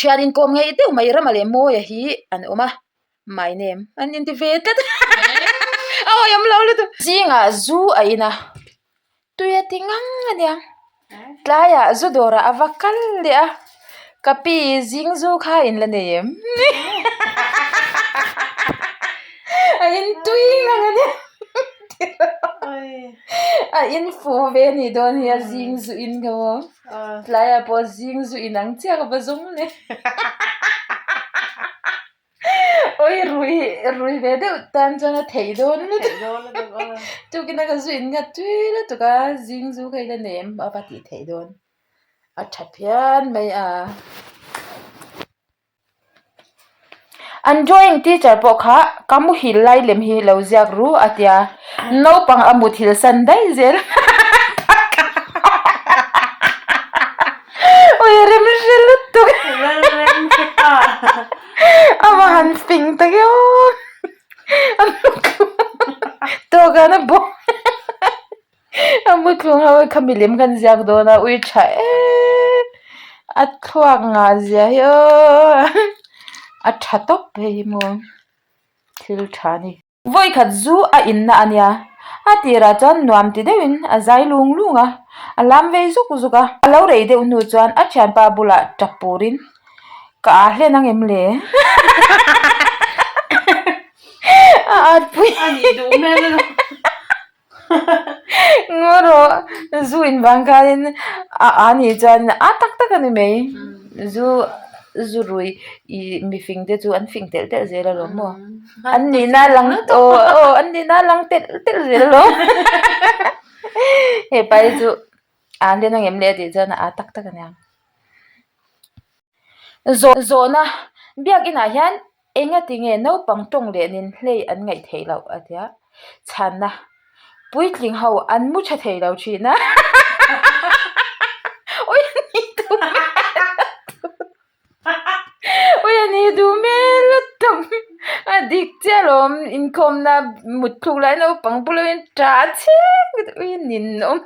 Thian inkawm ngei deuh mai Rama leh Mawia hi an awm a, my name an inti ve tlat a awih awm lo lutuk. Zingah zu a in a, tui a ti ngang a nia, tlaiah zu dawrah a va kal leh a, ka pi zing zu kha in la nei em? A in tui ngang a nia a in fuh ve a nih dawn hi a zing zu in kha maw tlaiah pawh zing zu in ang chiah ka va zawng leh. Awi rui rui ve deuh tan chuan a theih dawn lutuk tukin a ka zu in nghat tui lutuk a zing zu kha ila nei em a va tih theih dawn a tha phian mai a. An drawing teacher pawh kha ka muhil lai lem hi lo ziak ru a tia naupang a muthilh san daih zel Ui rem hre lutuk a va han fing tak e aw tawk a bawk a muthlung ho kha milim khan ziak dawn a ui tha em a thluak ngah zia hi aw a tha tawp phei hi maw thil tha a ni. Vawikhat zu a inna a nia. A tirah chuan nuam ti deuhin a zai lung lung a, a lam vei zuk zuk a. A lo rei deuh hnu chuan a thianpa bulah tap purin, Ka ah hlen ang em le? A at pui. A nih duh hmel a lo. Ngaw rawh, zu in vang khanin a a nih chuan a tak tak a ni mai. Zu zu rui ih mifing te chu an fing telh telh zel alawm maw. An nihna a lang aw aw an nihna a lang telh telh zel alawm. Hepa hi chu a hlen ang em le a tih chuan a tak tak a nia. Zawhna biakinah hian Engati nge naupang tawng leh nin hlei an ngaih theih loh a tia chhanna puitling ho an mu tha thei lo thin a ui a ni duh hmel ui a ni duh hmel lutuk a dik chiah alawm inkhawmna mut thluk lai naupang bulah hian tah chhek ui a ninawm.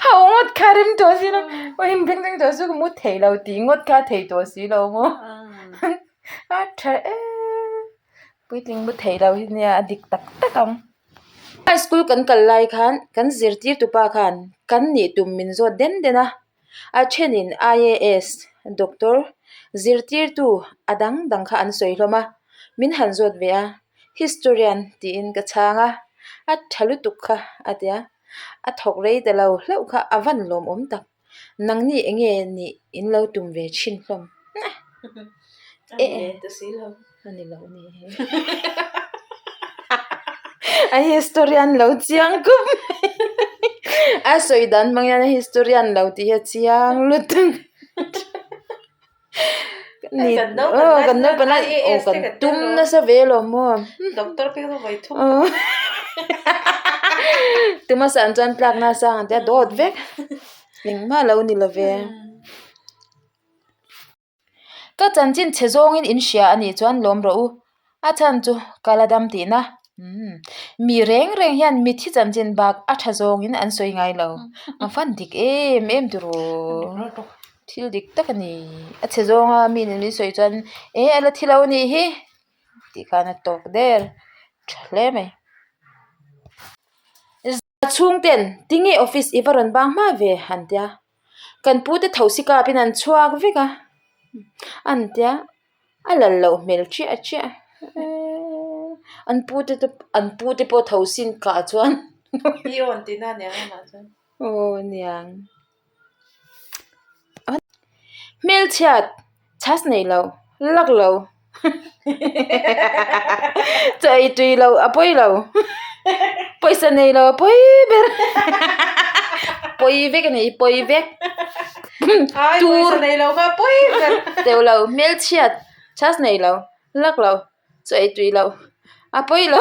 Ho ngawt kha rem tawh si lo aw in beng beng tawh chu ka mu thei lo tih ngawt kha thei tawh si lo maw a tha em puitling mu thei lo hi nia a dik tak tak ang high school kan kal lai khan kan zirtirtu pa khan kan nih tum min zawt den den a a thenin I_A_S doctor zirtirtu a dang dang kha an sawi hlawm a min han zawt ve a. Historian tiin ka chhang a, a tha lutuk kha a ti a, a thawk rei ta lo hlauh kha a van lawmawm tak, nangni eng nge nih in lo tum ve thin hlawm A ni e ta si lo. A ni lo ni he. A historian lo chiang khawp mai. A sawi dan hmang hian a historian lo tih hi a chiang lutuk. Ni aw kan naupang lai aw kan tum nasa ve lo maw doctor phei kha vawi thum tuma san chuan tlak nasa ang tia dawt vek engmah lo ni lo ve ka chanchin chhe zawngin in hria a nih chuan lawm rawh u A chhan chu ka la dam tihna umm mi reng reng hian mithi chanchin bak a tha zawngin an sawi ngai lo a fan dik em em turu thil dik tak a ni a chhe zawnga mi nen min sawi chuan e a la thi lo a nih hi tih khan a tawk der tha hle mai. Chhungten tinge office i va rawn bang hma ve an tia kan pute thosi kapin an chhuak vek a an tia. A lal loh hmel chiah chiah eee an pu te te an pu te pawh tho sin kah chuan I awn tihna aniang amah chuan aw aniang hmelchhiat chhas nei lo lak lo chaw ei tui lo a pawi lo pawisa nei lo a pawi ber pawi vek a ni pawi vek. Tur teuh lo hmelchhiat chhas nei lo lak lo chaw ei tui lo a pawi lo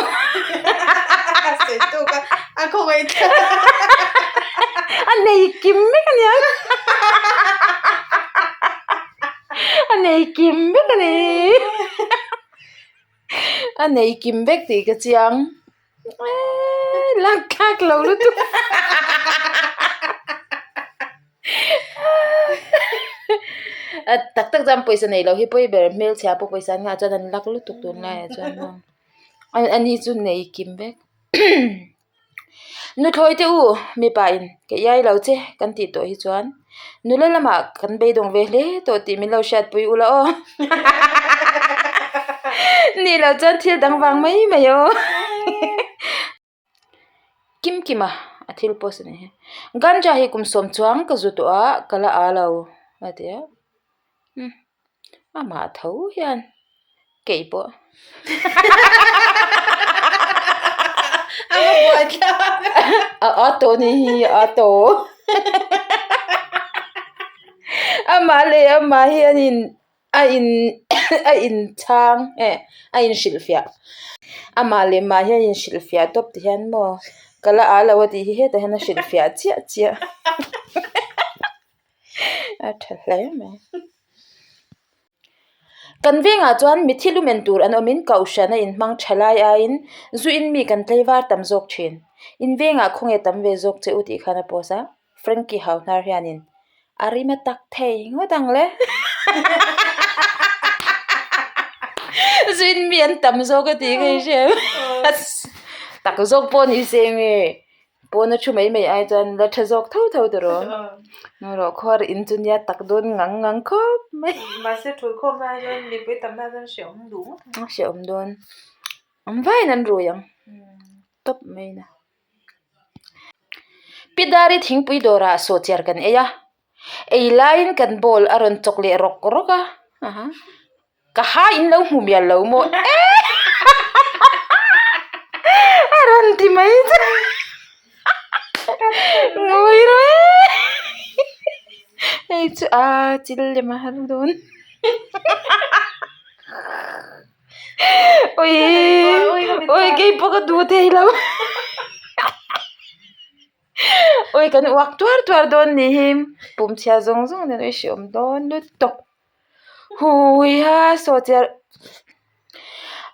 a nei kim vek a nia a nei kim vek a ni a nei kim vek tih ka chiang. Eeii lak thlak lo lutuk A tak tak chuan pawisa nei lo hi pawi ber hmelchhia pawh pawisa an ngah chuan an lak lutuk tun laiah chuan maw ani chu nei kim vek. Nuthlawi te u mipa in ka iai lo che kan tih tawh hi chuan nula lamah kan beidawng ve hle tawh tih min lo hriatpui ula aw nih loh chuan thil dang vang mai mai aw. Kim kima a thil post a ni hi ganja hi kum sawm chuang ka zu tawh a ka la a lo a ti a umm amah tho hian kei pawh a a tawh ni hi a tawh amah leh amah hianin. a in a inchhang eh a inhrilhfiah amah leh mah hian a inhrilhfiah tawp ti hian maw ka la ah lo a tih hi hetah hian a hrilhfiah chiah chiah a tha hle mai. Kan vengah chuan mithi lumen tur an awmin kohhran a inhmang tha lai aiin zu in mi kan tlaivar tam zawk thin. In vengah khawnge tam ve zawk che u tih khan a post a. Frankie Hauhnar hianin a rim a tak thei ngawt ang le. Zuin mi an tam zawk a tih ka inhre em. Tak zawk pawh ni se nge pawna thu mai mai ai chuan la tha zawk tho tho tur awm. Rawh khuar in chu nia tak dawn ngang ngang khawp mai. Mahse thulkhawm na ai chuan mipui tam na chuan hrehawm duh ngawt ang. Hrehawm dawn. An vaiin an rui ang. Tawp mai na. Pi Dari thingpui dawrah sawhchiar kan ei a, ei laiin kan bowl a rawn chawk leh rawk rawk a, aha ka ha in lo hmu mial lo maw a rawn ti mai chu ngawi rawh e hei chu a chil lem a har dawn. Ui ui keipawh ka duh thei lo ui kan uak tuar tuar dawn nih hi pum chhia zawng zawng nen ui hreawm dawn lutuk hui ha saw chiar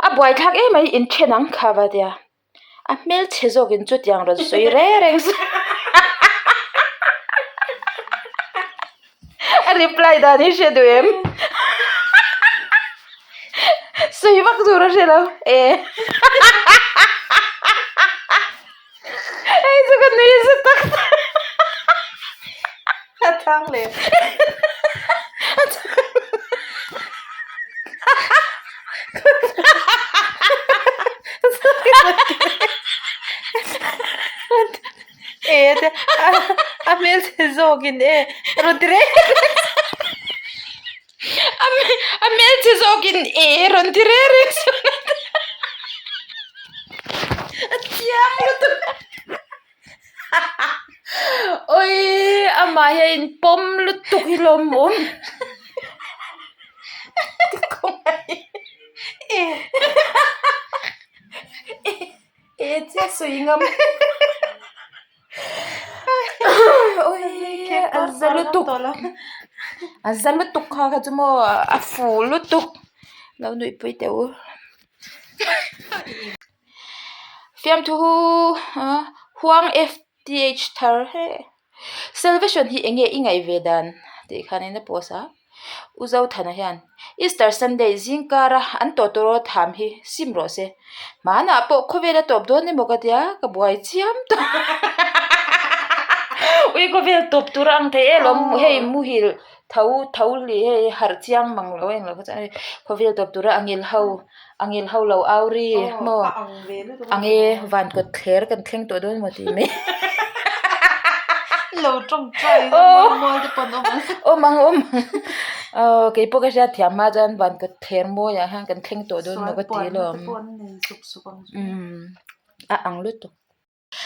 a buaithlak em mai inthen ang kha va tia. A hmelchhe zawkin chutiang rawn sawi reng reng suh A reply dan hi hre duh em? Sawi vak tur a hre lo e. Hei chu ka nui za tak tak. A chhang leh. A chhang. E te a hmelchhe zawkin e rawn ti reng reng a hmelchhe zawkin e rawn ti reng reng a chiang lutuk Awii amah hi a inpawm lutuk hi lawmawm e chiah sawi ngam awii a za lutuk a za lutuk kha kha chu maw a fuh lutuk lo nuihpui teh u. Fiamthu huang FTH thar he Salvation hi enge i ngaih ve dan tih khanin a post a U Zothana hian Easter Sunday zing kara an tawtawrâw tham hi sim rawh se hmanah pawh khawvel a tawp dawn emaw ka tia ka buai chiam tawh ui khawvel tawp tur a ang thei em alawm hei muhil tho tho leh hei harh chiang mang lo a englo kha chuan khawvel tawp tura angel ho. A ngil ho lo au ri maw a nge van kawt thler kan thleng tawh dawn maw tih mai Lo tawngtai mual mual te pawn awm ang. Awm ang awm ang aw keipawh ka hriat thiam hma chuan van kawt thler mawiah hian kan thleng tawh dawn maw ka ti alawm. A ang lutuk.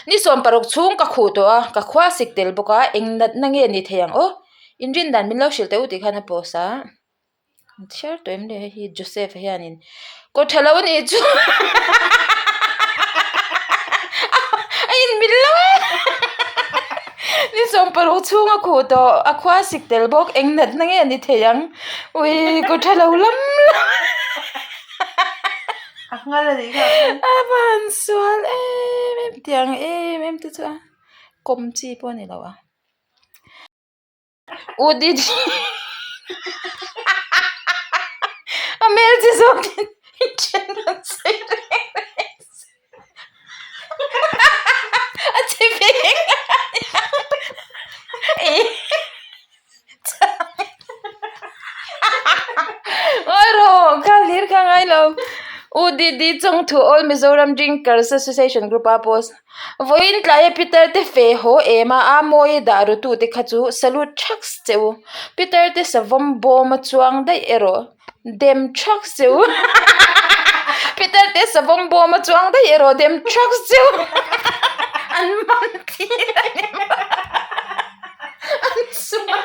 Ni 16 chhung ka khuh tawh a, ka khua sik tel bawk a, eng natna nge ni thei ang aw? Inrin dan min lo hrilh teh u tih khan a post a. An chhiar tawh em le hei hi Joseph a hianin kaw tha lo a nih chu a inmil lo e ni 16 chhung a khuh tawh a khua sik tel bawk eng natna nge ni thei ang ui kaw tha lo lam lam. A nghal a nih kha. A van sual em em tiang em em te chu a kawm chi pawh a ni lo a. U Didi. A hmel chi zawkin inthen an sawi reng reng se. A che ve ngai Ngawi rawh kha hlir kha ngai lo. U Didi Chawngthu All Mizoram Drinkers Association Group a post. Vawiin tlaia Peter te fe haw em a, a mawi dah ru tute kha chu salute thaks che u. Peter te savawm bawm a chuang daih erawh dem thaks che u. Peter te savawm bawm a chuang daih erawh dem thaks che u. An man thlir a ni mai. An sual.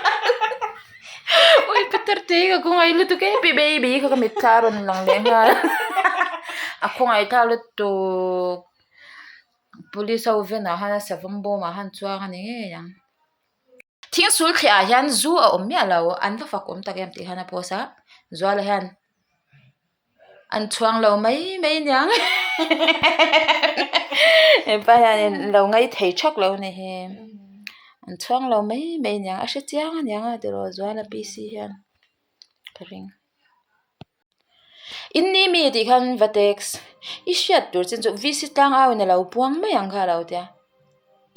Ui Peter te hi ka khawngaih lutuk e pi baby kha ka mitthla a rawn lang leh nghal. A khawngaih thlak lutuk. Police ho venah khan a savawm bawmah khan chuang a ni ngei ang. Thing sul thliah ah hian zu a awm miah lo an va fak awm tak em tih khan a post a Zuala hian an chhuang lo mai mai aniang hepa hianin lo ngaih thei thak lo a ni hi an chhuang lo mai mai aniang a hre chiang aniang a tiraw Zuala P C hian ka ring. In ni mi tih khan va text i hriat tur chin chu V C tlang au in a lo puang mai ang kha a lo tia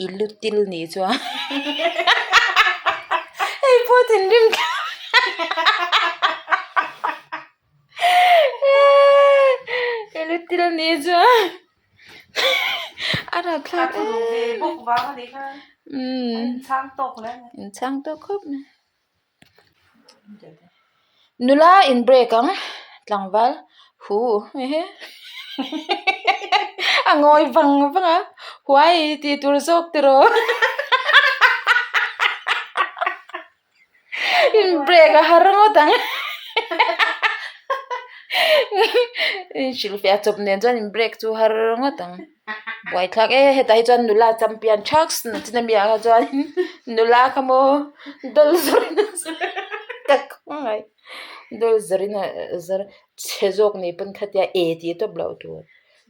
i lu til ni chuan hei pawh thinrim i lu til ni chuan a rapthlak em umm inchhang tawk khawp mai. Nula in break ang tlangval hu a ngawi vang vang a huai tih tur zawk tiraw in break a har ngawt ang inhrilhfiah chawp nen chuan in break chu har ngawt ang. Buaithlak e hetah hi chuan nula champion thaks na chin ami ah kha chuan nula kha maw dawl zawrh in ka khawngaih dawl zawrh in a zawr chhe zawk ni pawn khatia e tih tawp loh tur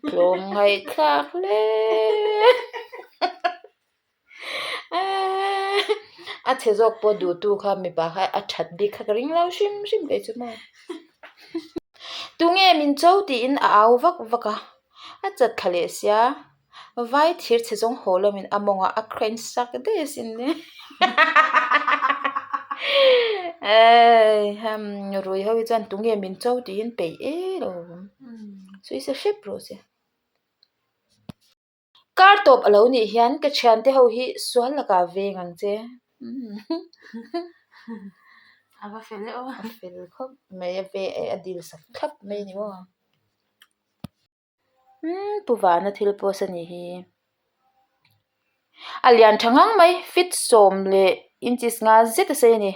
tlawm ngaihthlak hle. A chhe zawk pawh duhtu kha mipa kha a that bik kha ka ring lo hrim hrim kei chu maw. Tunge min cho tiin a au vak vak a, a chat thla leh sia vai thir chhe zawng haw lomin a mawngah a crane sak daih asin le. Rui ho hi chuan tunge min cho tiin peih e lo sawi sa hrep rawh se. Kar tawp a lo nih hian ka thiante ho hi sual lakah veng ang che. A va fel e aw. A fel khawp mai a ve a dil sak thlap mai a ni maw. Umm Pu Vana thil post a nih hi. A lian tha ngang mai fit sawm leh inches nga zet a sei a ni.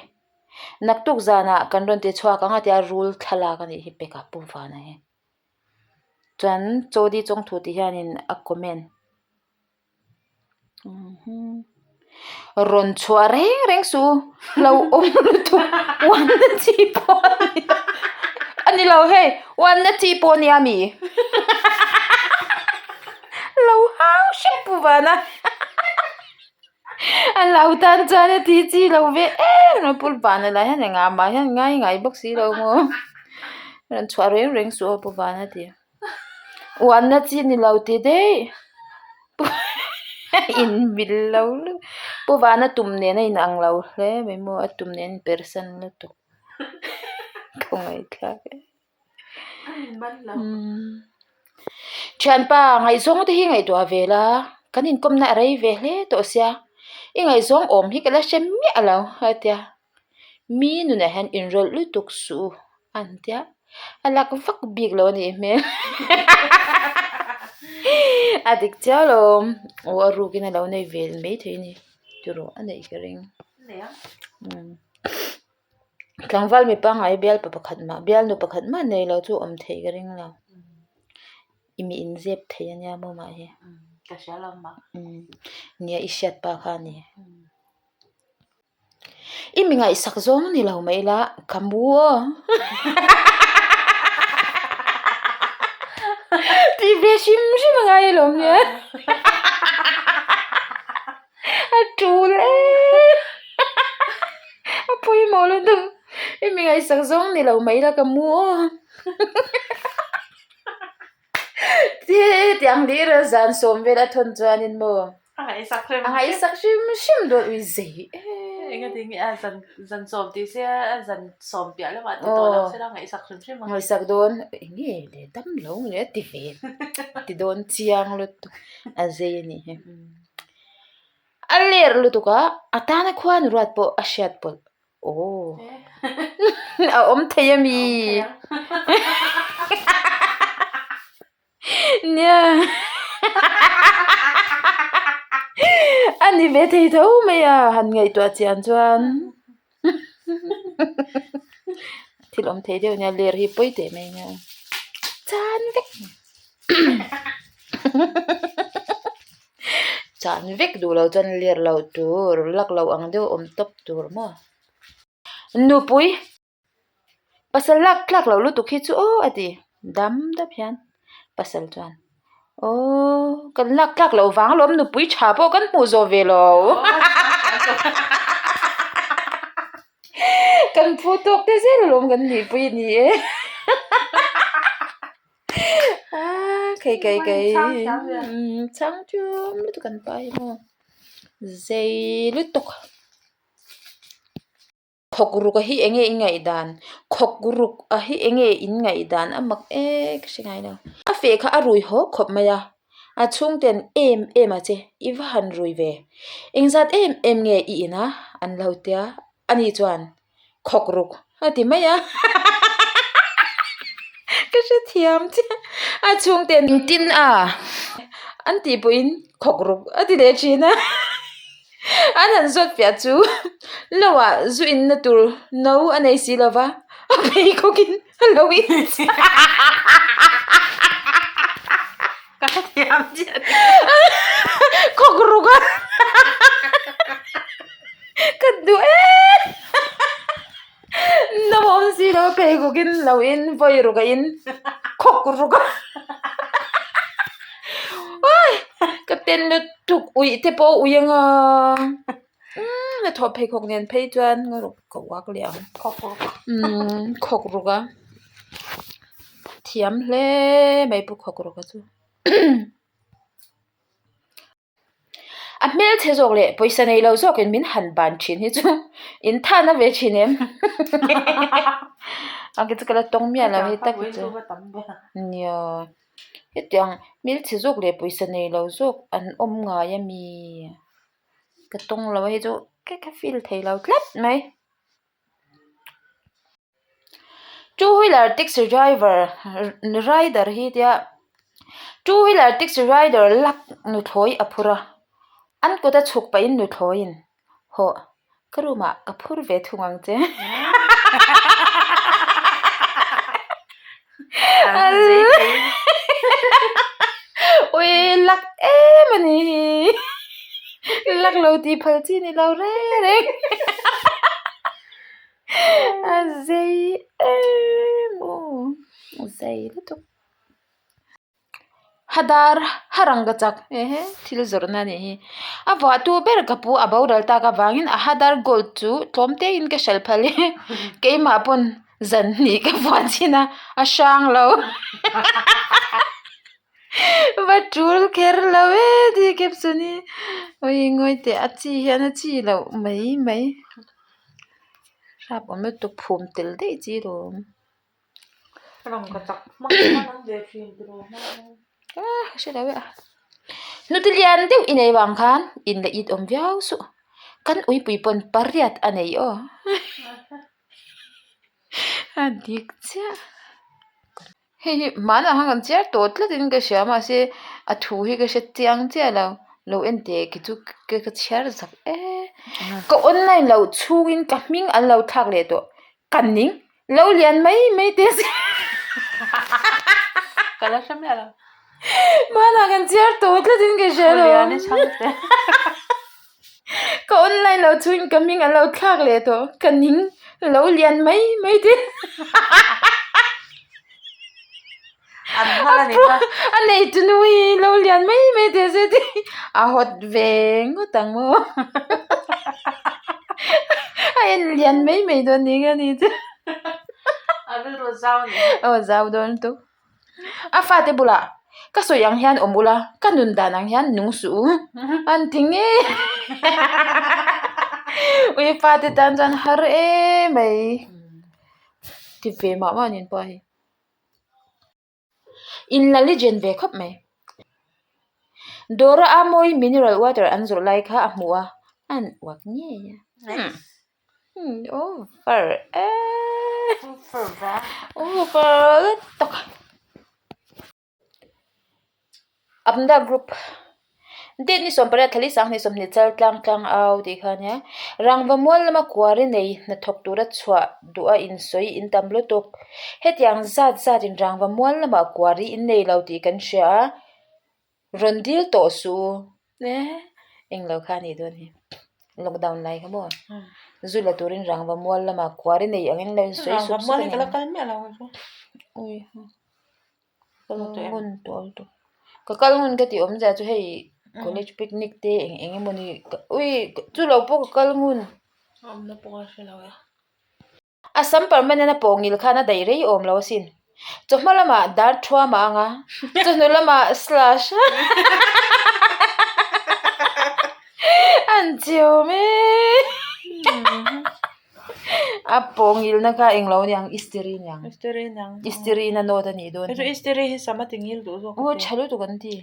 Naktuk zanah kan rawn ti chhuak ang a tia rul thlalak a nih hi peka Pu Vana hi. Chuan Chawdi Chawngthu tih hianin a comment rawn chhuah reng reng suh u lo awm lutuk uan na chi pawh a ni lo a ni lo hei uan na chi pawh a nia mi lo hau hrep pu vana. A lo tan chuan a ti chi lo ve em a pu vana lah hian engah mah hian ngai ngai bawk si lo maw rawn chhuah reng reng suh aw pu vana ti uanna chi ni lo ti daih in mil lo lutuk pu vana tum nen a in ang lo hle mai maw a tum nen a in persan lutuk khawngaihthlak e. Thianpa ngaihzawng te hi ngaihtuah ve la kan inkawmna a rei ve hle tawh sia i ngaihzawng awm hi ka la hre miah lo a tia mi nunah hian inrawlh lutuk suh u an tia a lak vak bik lo a nih hmel a dik chiah lo aw a rukin a lo nei ve maithei a ni tiraw a neih ka ring. Tlangval mi pangngai bialpa pakhat mah bialnu pakhat mah nei lo chu awm theih ka ring lo i mi in zep thei ania maw mah hi ka hria lo mah nia i hriat pa kha a ni i mi ngaihsak zawng ni lo mai la ka mu aw tih ve hrim hrim a ngai alawm nia. A tul e a pawimawh lutuk. I mi ngaihsak zawng ni lo mai la ka mu aw. Tiang lir a zan sawm vel a thawn chuanin maw. A ngaihsak hrim A ngaihsak hrim hrim dawn ui zei e. Engati nge a zan zan sawm tih se a zan sawm piah lamah ti tawh lo se la ngaihsak hrim hrim ang. Ngaihsak dawn enge le dam lo nge a ti ve ti dawn chiang lutuk a zei a nih hi. A ler lutuk a a tana khuan ruat pawh a hriat pawlh Aw a awm thei a mi? Nia a ni ve thei tho mai a han ngaihtuah chian chuan thil awm thei deuh a nia ler hi pawi teh mai nia chan vek. Chan vek duh lo chuan ler loh tur lak loh ang deuh awm tawp tur maw. Nupui pasal lak tlak loh lutuk hi chu aw a ti dam dap hian pasal chuan aw kan lak tlak loh vang alawm nupui tha pawh kan hmuh zawh ve lo kan phu tawk te zel alawm kan nihpui a ni e. Kei kei kei chhang thiam lutuk an pa hi maw zei lutuk khawk ruk a hi eng nge in ngaihdan khawk ruk a hi eng nge in ngaihdan a mak e ka hre ngai lo a feh kha a rui haw khawp mai a a chhungten em em a che i va han rui ve engzat em em nge i in a an lo tia ani chuan. Khawk ruk a ti mai a ka hrethiam chiah a chhungte engtin a an tih pawhin khawk ruk a ti leh thin a an han zawt piah chu lo ah zu in na tur no a nei si lo va a pheikhawk in a lo in Ka hrethiam chiah khawk ruk a. Ka duh em no awm si lo pheikhawk in lo in vawi ruk a in khawk ruk a awii ka ten lutuk uih te pawh a ui anga umm a thawh pheikhawk nen phei chuan ngaw ruk ka uak leh ang umm khawk ruk a thiam hle mai pu khawk ruk a chu. A hmelchhe zawk leh pawisa nei lo zawkin min han ban thin hi chu in than a ve thin em a ke chu ka la tawng miah lo hei tak hi chu nia hetiang hmelchhe zawk leh pawisa nei lo zawk an awm ngai a mi ka tawng lo a hei chu ka feel thei lo tlat mai. Two wheeler taxi driver rider hi tia two wheeler taxi rider lak nuthlawi a phur a an kut a chhuk pahin nuthlawiin hawh ka room ah ka phur ve thung ang che ui lak em a ni hi lak lo tih phal chi ni lo reng reng. A zei em aw a zei lutuk hadar harang ka chak ehe thil zawrhna a nih hi a vuahtu ber ka pu a boral tak avangin a hadar gold chu tlawm te in ka hralh phal e keimah pawn zan hnih ka vuah chin a a hrang lo va tul kher lo e tih caption hi awi ngawi teh a chi hian a chi loh mai mai. Hrap awm lutuk phum tel daih chi lawm. Ah ka hre lo e a. Hnute lian deuh i nei vang khan in la it awm viau suh. Kan uipui pawn pariat a nei aw. A dik chiah. Hei hi hmanah khan kan chiar tawh tlat in ka hria mahse a thu hi ka hre chiang chiah lo lo en teh ki chu ka chhiar zak e ka online loh chhungin ka hming an lo thlak leh tawh ka ning lo lian mai mai te se ka la hre miah lo hmanah kan chhiar tawh tlat in ka hria lo Ka online loh chhungin ka hming an lo thlak leh tawh ka ning lo lian mai mai te a nei tu nu hi lo lian mai mai te se te a hawt ve ngawt ang maw. A en lian mai mai dawn ni nge ni chu. A rilru zau ni. Aw zau dawn lutuk. A fate bulah ka sawi ang hian awm ula, ka nun dan ang hian nung suh u an ti ngei. Ui fate tan chuan har em mai. Ti ve mah mah a ni pawh hei. In la legend ve khawp mai. Dawra a mawi mineral water an zawrh lai kha a hmu a, an uak ngei a. Over e. Over lutuk. Apna group date ni 18 thali 20 20 chal tlang tlang au tih kha ania rangva mual lama kuari nei hnathawk tura chhuah duh a insawi in tam lutuk hetiang zat zat in rangva mual lamah kuari in nei lo tih kan hria a rawn dil tawh suh u eh englo kha a nih dawn hi lockdown lai kha maw zu la turin rangva mual lamah kuari nei angin lo insawi sup sup a ni. Ngun tawh lutuk ka kal ngun ka tih awmzia chu hei college picnic te eng eng emawni ui chu lo pawh ka kal ngun. A sam permanent a pawh ngil khan a daih rei awm lo asin chawhma lamah dar thuam a ang a chawhnu lamah slash an chiawm e. A pawngilna kha englo a niang istiri a niang. Istiri a niang. Istiri na nawt a nih dawn hi. Chu istiri hi sam a ti ngil duh zawk. Aw tha lutuk an ti.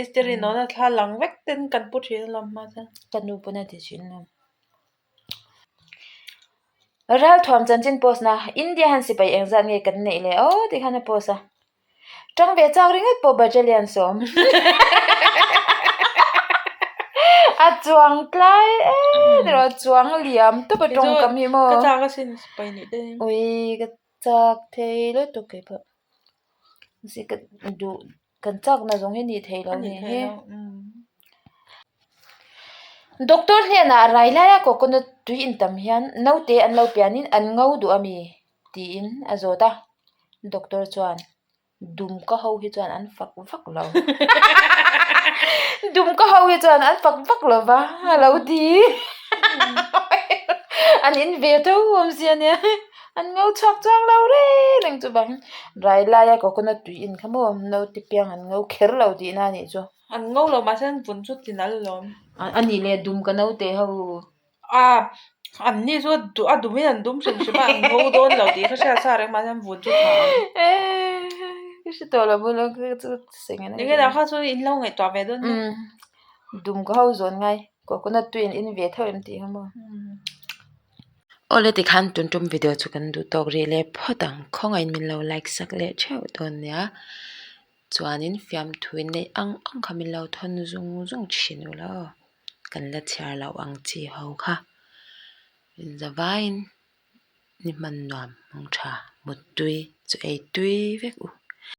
Istiri nawna thla lang vek ten kan pu thin alawm hma chuan. Ka nu pawn a ti thin alawm. Ralthuam chanchin post na India han sipai engzat nge kan neih le aw tikhan a post a. Tang ve chak ringawt pawh Battalion sawm a chuang tlai em erawh a chuang liam tawp a tawngkam hi maw Ka chak asin sipai nih te hi. Ui ka chak thei lutuk kei pawh mahse ka duh kan chak na zawng hi a nih theih loh nih hi. Doctor hnenah rai laia coconut tui intam hian naute an lo pianin an ngo duh ami? Tiin a zawt a, doctor chuan Dumka ho hi chuan an fak vak lo Dumka ho hi chuan an fak vak lo va a lo ti an in ve tho awm si a nia an ngo chhuak chuang lo reng reng chu vang rai laia coconut tui in kha maw naute piang an ngo kher lo tihna a nih chu. An ngo lo mahse an vun chu ti nal alawm. A nih leh Dumka naute ho. A, an ni chu a dumin an dum hrim hrim a, an ngo dawn lo tih kha hriat sa reng mahse an vun chu tha ang. Ka hre tawh lo bawk ka chu seng an Enge dah kha chu in lo ngaihtuah ve dawn nia. Dum ka ho zawn ngai, coconut tui an in ve tho em tih kha maw. Awle tikhan tun tum video chu kan duh tawk rih leh phawt ang, khawngaihin min lo like sak leh theuh dawn nia. Chuanin fiamthu in neih ang ang kha min lo thawn zung zung thin ula aw. Kan la chhiar loh ang chi ho kha inzavaiin ni hman nuam hmang tha muttui chu ei tui vek u.